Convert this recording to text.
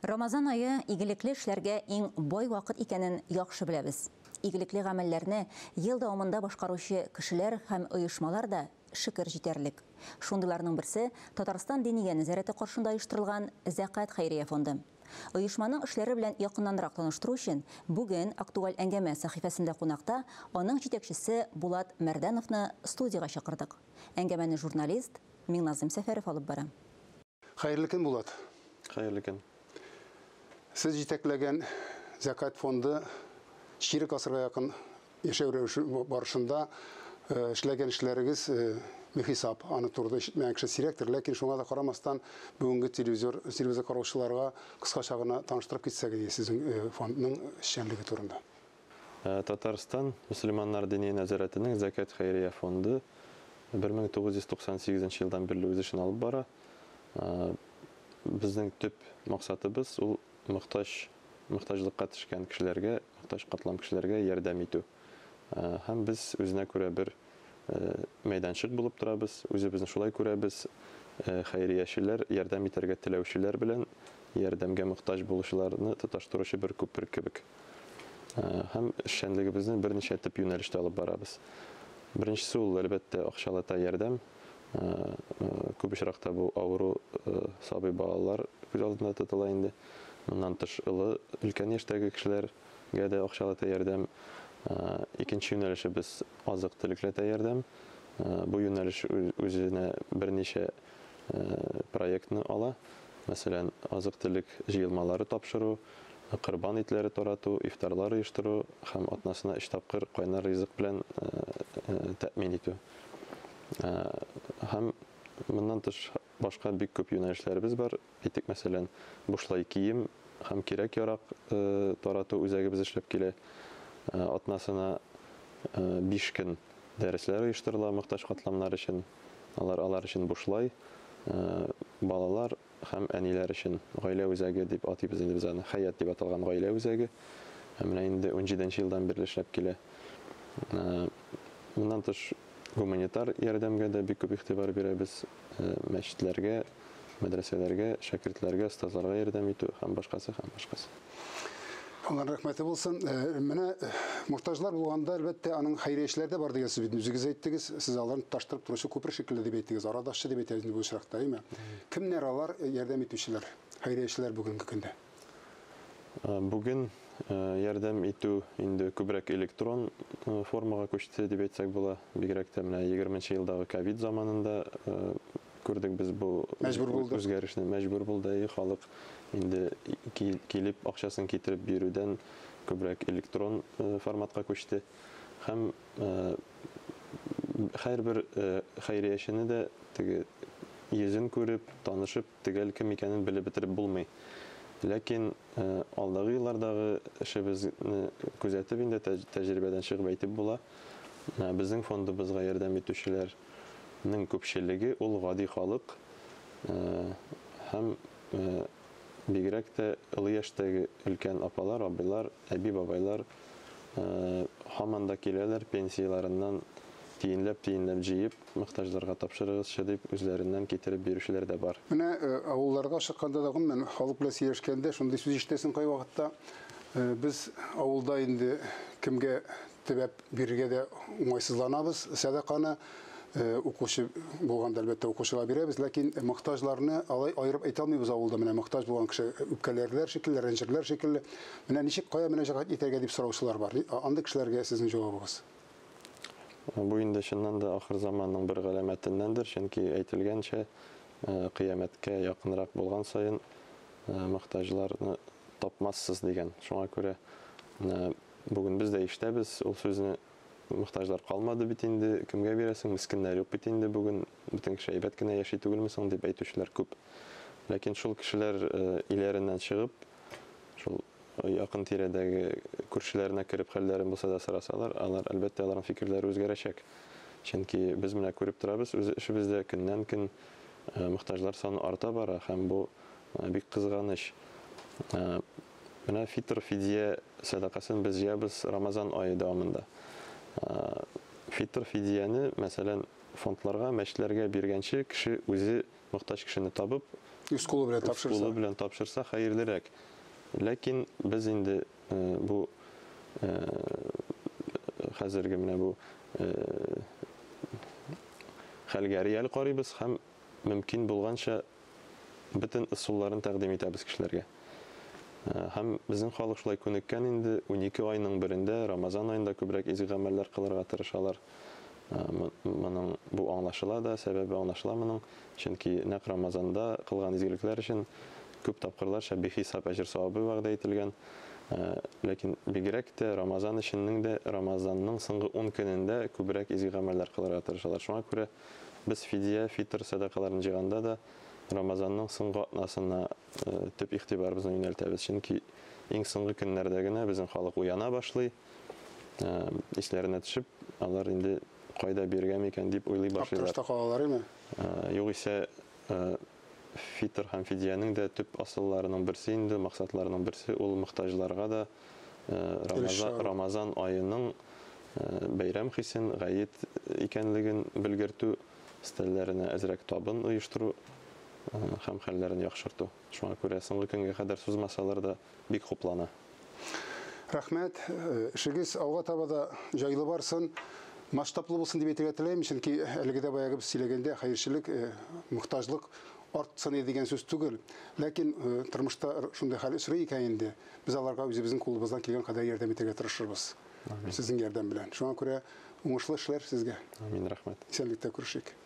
Рамазан ае игелекле эшләргә иң бай вакыт икәнен яхшы беләбез. Игелекле гамәлләрне ел дәвамында башкаручы кешеләр һәм оешмалар да шөкер җитәрлек. Шундыйларның берсе Татарстан Диния нәзарәте каршында оештырылган Зәкать хәйрия фонды. Оешманың эшләре белән якыннанрак таныштыру өчен бүген актуаль әңгәмә сәхифәсендә кунакта аның җитәкчесе Булат Мәрдәновны студиягә чакырдык. Әңгәмәне журналист Миңназым Сәфәров алып бара. Хәерле көн, Булат. Хәерле көн. Сез җитәкләгән Зәкать фонды чирек гасырга якын яшәү рәвеше барышында эшләгән эшләрегез бихисап. Аны турыда ишетмәгән кеше сирәктер, ләкин шуңа да карамастан бүгенге телевизор караучыларга кыскача гына таныштырып китсәгез иде сезнең фондның эшчәнлеге турында. Татарстан мөселманнар дини нәзарәтенең Зәкать хәйрия фонды 1998 елдан бирле үз эшен алып бара. Безнең төп максатыбыз ул мохтаҗлыкка төшкән кешеләргә, мохтаҗ катлам кешеләргә ярдәм итү. Һәм без үзенә күрә бер мәйданчык булып торабыз, үзебезне шулай күрәбез. Хәйриячеләр, ярдәм итәргә теләүчеләр белән ярдәмгә мохтаҗ булучыларны тоташтыручы бер күпер кебек. Һәм эшчәнлегебезне берничә төп юнәлештә алып барабыз. Беренчесе ул, әлбәттә, акчалата ярдәм. Күп очракта бу авыру сабый балалар күз алдында тотыла инде. Моннан тыш олы өлкән яшьтәге кешеләргә дә акчалата ярдәм. Икенче юнәлешебез азык-төлекләтә ярдәм. Бу юнәлеш үзенә берничә проектны ала. Мәсәлән, азык-төлек җыелмалары тапшыру, корбан итләре тарату, ифтарлар оештыру һәм атнасына 3 тапкыр кайнар ризык белән тәэмин итү. Һәм моннан тыш башка бик күп юнәлешләребез бар. Әйтик, мәсәлән, бушлай кием һәм кирәк-ярак тарату үзәгебез эшләп килә. Атнасына 5 көн дәресләр оештырыла мохтаҗ катламнар өчен. Алар өчен бушлай, балалар һәм әниләр өчен гаилә үзәге дип атыйбыз инде без аны. Хәят дип аталган гаилә үзәге. Менә инде 17 елдан бирле эшләп килә. Моннан тыш гуманитар ярдәмгә дә бик күп игътибар бирәбез. Мәчетләргә, мәдрәсәләргә, шәкертләргә, остазларга ярдәм итү һәм башкасы, һәм башкасы. Аллаһның рәхмәте булсын. Менә мохтаҗлар булганда, әлбәттә, аның хәйриячеләре дә бар дигән сүз бит. Үзегез әйттегез, сез аларны тоташтырып торучы күпер шикелле дип әйттегез, арадашчы дип әйтәбез инде бу очракта, әйме? Кемнәр алар ярдәм итүчеләр, хәйриячеләр бүгенге көндә? Бүген ярдәм итү инде күбрәк электрон формага күчте дип әйтсәк була. Бигрәк тә менә 20 елдагы ковид заманында күрдек без бу үзгәрешне. Мәҗбүр булды, халык инде килеп акчасын китереп бирүдән күбрәк электрон форматка күчте. Һәм һәрбер хәйриячене дә теге йөзен күреп, танышып, төгәл кем икәнен белеп бетереп булмый. Ләкин алдагы еллардагы эшебезне күзәтеп инде тәҗрибәдән чыгып әйтеп була. Безнең фондыбызга ярдәм итүчеләрнең күпчелеге ул гади халык һәм бигрәк тә олы яшьтәге өлкән апалар, абыйлар, әби-бабайлар һаман да киләләр, пенсияләреннән тиенләп-тиенләп җыеп, мохтаҗларга тапшырыгызчы дип үзләреннән китереп бирүчеләр дә бар. Менә авылларга чыкканда да гомумән халык белән сөйләшкәндә шундый сүз ишетәсең кайвакытта. Без авылда инде кемгә төбәп бирергә дә уңайсызланабыз сәдаканы. Укучы булганда әлбәттә укучыга бирәбез, ләкин мохтаҗларны алай аерып әйтә алмыйбыз авылда. Менә мохтаҗ булган кеше үпкәләрләр шикелле, рәнҗерләр шикелле. Менә ничек кая мөрәҗәгать итәргә дип сораучылар бар. Андый кешеләргә сезнең җавабыгыз? Бу инде чыннан да ахыр заманның бер галәмәтеннәндер, чөнки әйтелгәнчә, кыямәткә якынрак булган саен мохтаҗларны тапмассыз дигән. Шуңа күрә бүген без дә ишетәбез ул сүзне. Мохтаҗлар калмады бит инде, кемгә бирәсең, мескеннәр юк бит инде бүген, бөтен кеше әйбәт кенә яши түгелме соң дип әйтүчеләр күп. Ләкин шул кешеләр иләреннән чыгып, шул якын тирәдәге күршеләренә кереп хәлләрен булса да сорасалар, алар әлбәттә аларның фикерләре үзгәрәчәк. Чөнки без менә күреп торабыз, үз эшебездә көннән-көн мохтаҗлар саны арта бара һәм бу бик кызганыч. Менә фитр, фидия сәдакасын без җыябыз Рамазан ае дәвамында. Фитр, фидияне, мәсәлән, Фондларга, мәчетләргә биргәнче, кеше үзе мохтаҗ кешене табып, үз кулы белән тапшырса, үз кулы белән тапшырса хәерлерәк. Ләкин без инде бу хәзерге менә бу хәлгә реаль карыйбыз һәм мөмкин булганча бөтен ысулларын тәкъдим итәбез кешеләргә. Һәм безнең халык шулай күнеккән инде, 12 айның берендә, Рамазан аенда күбрәк изге гамәлләр кылырга тырышалар. Моның бу аңлашыла да, сәбәбе аңлашыла моның, чөнки нәкъ Рамазанда кылган изгелекләр өчен күп тапкырларча бихисап әҗер-савабы вәгъдә ителгән. Ләкин бигрәк тә Рамазан эченнең дә Рамазанның соңгы ун көнендә күбрәк изге гамәлләр кылырга тырышалар. Шуңа күрә без фидия, фитр сәдакаларын җыйганда да Рамазанның соңгы атнасына төп игътибарыбызны юнәлтәбез. Чөнки иң соңгы көннәрдә генә безнең халык уяна башлый, исләренә төшеп, алар инде кайда биргән микән дип уйлый башлыйлар. Аптырашта калалар име? Югыйсә, фитр һәм фидиянең дә төп асылларының берсе инде, максатларының берсе ул мохтаҗларга да Рамазан аеның бәйрәм хисен, гает икәнлеген белгертү, өстәлләренә әзрәк табын оештыру һәм хәлләрен яхшырту. Шуңа күрә соңгы көнгә кадәр сузмасалар да бик хуплана. Рәхмәт. Эшегез алга таба да җайлы барсын, масштаблы булсын дип әйтергә теләйм, чөнки әлеге дә баягы без сөйләгәндә хәерчелек, мохтаҗлык артсын дигән сүз түгел. Ләкин тормышта шундый хәл очрый икән инде, без аларга үзебезнең кулыбыздан килгән кадәр ярдәм итәргә тырышырбыз. Сезнең ярдәм белән. Шуңа күрә уңышлы эшләр сезгә. Амин, рәхмәт. Исәнлектә күрешик.